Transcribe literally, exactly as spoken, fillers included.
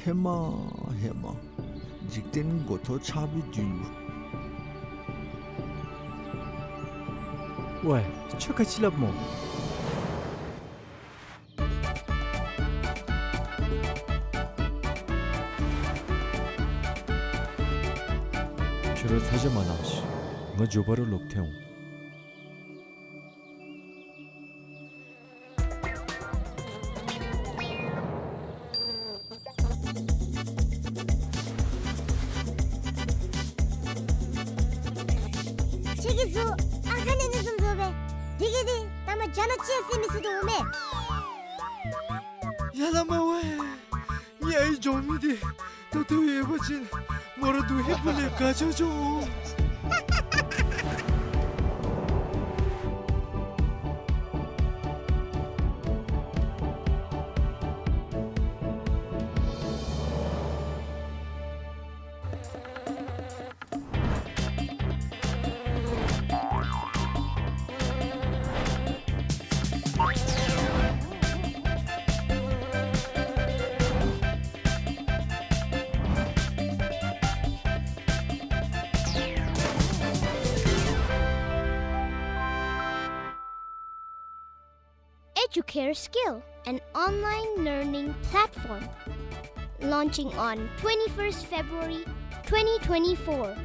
ཧེ་མ་ཧེ་མ། འཇིག་རྟེན་མགོ་ཐོག་ཆགས་པའི་དུས་ལུ། ཝའི་ཁྱོད་ག་ཅི་སླབ་སྨོ། ཁྱོད་ར་ཚ་གྱང་མ་གནང་ཤིག། ང་མགྱོགས་པ་ར་ལོག་ཐལ་འོང་། ཁྱེད་ཀྱི་གཟུགས་ཨ་ཁ་ནེ་ནེ་བཟུམ་བཟོ་བས། དེ་གིས་དེ་ད་མ་རྒྱ་ནག་ཅིག་ཟེར་མི་ཟེར་དོ་མས། ཡ་ལ་མ་ཝའི། ངེའི་ཨའི་འགྱོ་མི་དེ་ད་ལྟོ་ཡོད་པ་ཅིན་མོ་ར་དུ་ཧི་པུ་ལས་དགའ་ཆོག་ཆོག་འོང་། Educare Skill, an online learning platform, launching on twenty-first February twenty twenty-four.